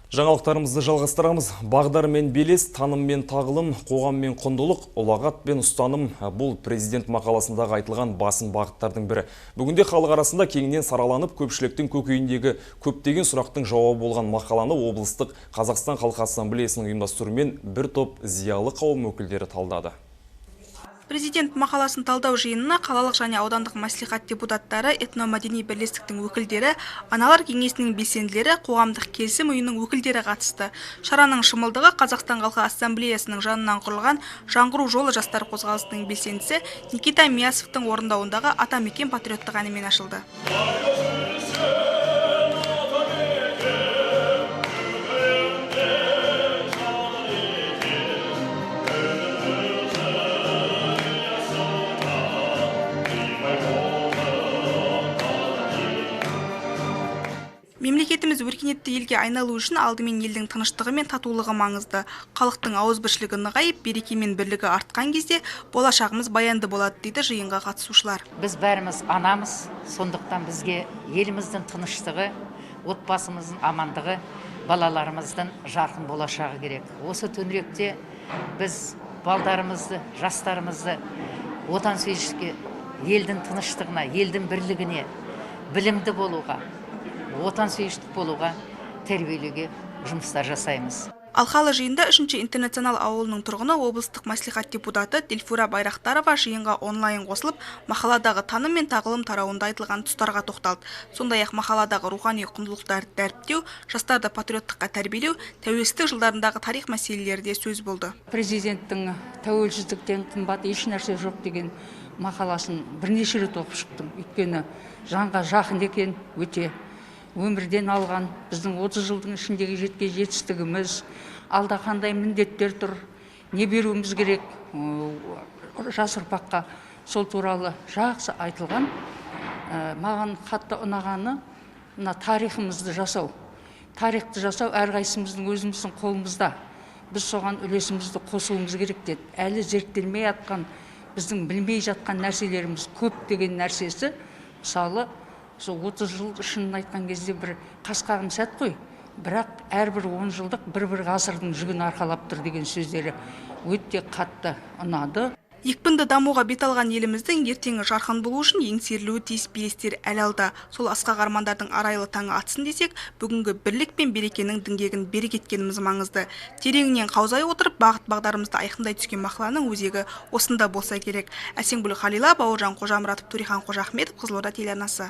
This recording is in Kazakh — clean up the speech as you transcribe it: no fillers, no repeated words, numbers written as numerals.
Жаңалықтарымызды жалғастырамыз. Бағдар мен белес, таным мен тағылым, қоғам мен құндылық, ұлағат пен ұстаным — бұл президент мақаласындағы айтылған басым бағыттардың бірі. Бүгінде халық арасында кеңінен сараланып, көпшіліктің көкейіндегі көптеген сұрақтың жауабы болған мақаланы облыстық Қазақстан халқы ассамблеясының ұйымдастыруымен бір топ зиялы қауым өкілдері талдады. Президент мақаласын талдау жиынына қалалық және аудандық мәслихат депутаттары, этномәдени бірлестіктің өкілдері, аналар кеңесінің белсенділері, қоғамдық келісім ұйымының өкілдері қатысты. Шараның шымылдығы Қазақстан халқы ассамблеясының жанынан құрылған Жаңғыру жолы жастар қозғалысының белсендісі Никита Миясовтың орындауындағы «Атамекен» патриоттық әнімен ашылды. Мемлекетіміз өркениетті елге айналу үшін алдымен елдің тыныштығы мен татулығы маңызды. Халықтың ауызбіршілігі нығайып, береке мен бірлігі артқан кезде болашағымыз баянды болады, дейді жиынға қатысушылар. Біз бәріміз анамыз, сондықтан бізге еліміздің тыныштығы, отбасымыздың амандығы, балаларымыздың жарқын болашағы керек. Осы төңіректе біз балдарымызды, жастарымызды отансүйгіштікке, елдің тыныштығына, елдің бірлігіне, білімді болуға, отансүйгіштік болуға тәрбиелеуге жұмыстар жасаймыз. Алқалы жиында Үшінші интернационал ауылының тұрғыны, облыстық мәслихат депутаты Дильфура Байрақтарова жиынға онлайн қосылып, мақаладағы таным мен тағылым тарауында айтылған тұстарға тоқталды. Сондай-ақ мақаладағы рухани құндылықтарды дәріптеу, жастарды патриоттыққа тәрбиелеу, тәуелсіздік жылдарындағы тарих мәселелері де сөз болды. Президенттің «Тәуелсіздіктен қымбат еш нәрсе жоқ» деген мақаласын бірнеше рет оқып шықтым. Өйткені жанға жақын екен, өте өмірден алған, біздің 30 жылдың ішіндегі жеткен жетістігіміз, алда қандай міндеттер тұр, не беруіміз керек жас ұрпаққа, сол туралы жақсы айтылған. Маған қатты ұнағаны мына тарихымызды жасау. Тарихты жасау әрқайсымыздың өзіміздің қолымызда. Біз соған үлесімізді қосуымыз керек деді. Әлі зерттелмей жатқан, біздің білмей жатқан нәрселеріміз көп деген нәрсесі, мысалы, сол 30 жыл шынын айтқан кезде бір қас-қағым сәт қой, бірақ әрбір 10 жылдық бір ғасырдың жүгін арқалап тұр деген сөздері өте қатты ұнады. Екпінді дамуға бет алған еліміздің ертеңі жарқын болу үшін еңсерілуі тиіс белестер әлі алда. Сол асқақ армандардың арайлы таңы атсын десек, бүгінгі бірлік пен берекенің діңгегін берік еткеніміз маңызды. Тереңінен қаузай отырып, бағыт бағдарымызды айқындай түскен мақаланың өзегі осында болса керек. Әсемгүл Халила, Бауыржан Қожамұратов, Төрехан Қожахметов, Қызылорда телеарнасы.